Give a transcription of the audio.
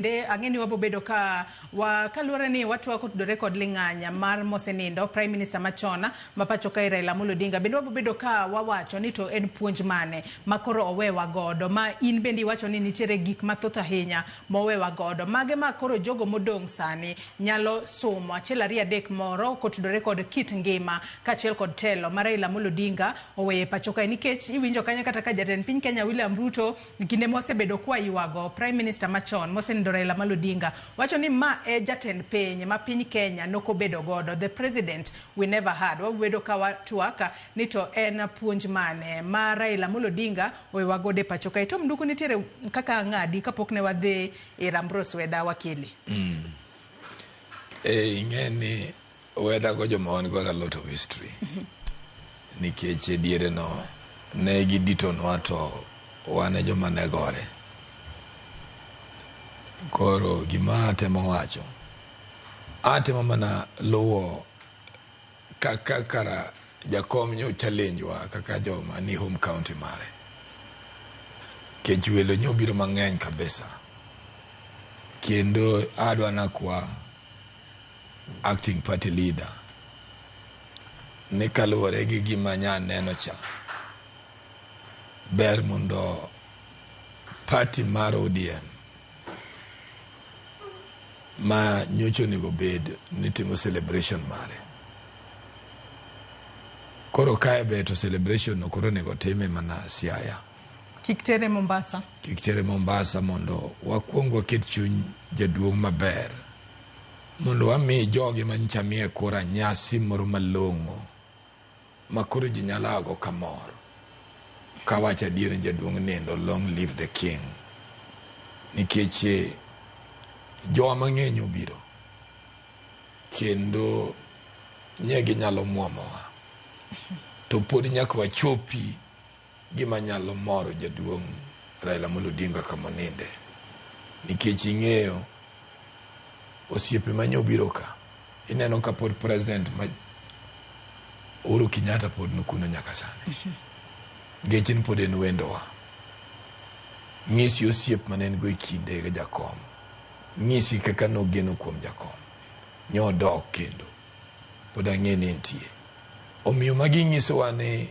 Bende ang'e ni wabobedo ka wa kaluwore ni watwak otudore kod ling'anya mar mosenindo Prime Minister machon ma pacho kae Raila Amolo Odinga. Bende wabobedo ka wawacho ni to en puonj mane ma koro owewa godo ma in bende iwacho ni nitiere gik mathoth ahinya mowewa godo. Mage ma koro jogo modong' sani nyalo somo achiel ariyo adek moro kotudore kod kit ngima kaachiel kod telo ma Raila Amolo Odinga oweyo e pacho kae nikech iwinjo kanyo kata ka jatend piny Kenya William Ruto kinde mosebedo kwa ywago Prime Minister machon mosenindo Raila Amolo Odinga wacho ni ma e jatend piny ma piny Kenya nokobedo godo, the president we never had. Wabedo ka watwak ni to en puonj mane ma Raila Amolo Odinga owewa godo e pacho kae. Tom Nduku nitiere kaka ng'adi kapok ne wadhi ir Ambrose Weda wakili. Ing'e ni Weda go joma wan go a lot of history. Nikech e diere no ne giditonwa to wan e joma ne gore. Koro gima atemo wacho, atemo mana luwo kaka kara jakom nyo challenge wa kaka joma ni home county mare. Kech welo nyo biro mang'eny kabisa. Kendo adwa nakwa acting party leader ni kaluwore gi gima nya neno cha, ber mondo party mar ODM ma nyocha onego bed ni timo celebration mare. Koro kae be to celebration no koro onego time mana Siaya. Kik tere Mombasa. Kik tere Mombasa mondo wakwong waket chuny jaduong' maber. Mondo wami jogi manyicha miye kura nyasi moro malong'o ma koro ji nyalo ago kamor. Kawacho adier ni jaduong' nindo, long live the king. Nikech jowa mang'eny obiro kendo nye ginyalo muomowa to pod nyaka wachopi gima nyalo moro jaduong' Raila Amolo Odinga kama oninde. Nikech ing'eyo osiepe ma nyobiro ka, ineno ka pod president ma Uhuru Kenyatta pod nikuno nyaka sani. Nikech en pod en wendowa. Ng'isi osiep mane en go e kinde gi jakom. Ng'isi kaka nogeno kuom jakom. Nyodok kendo. Pod ang'e ni entie. Omiyo magi nyisowa ni.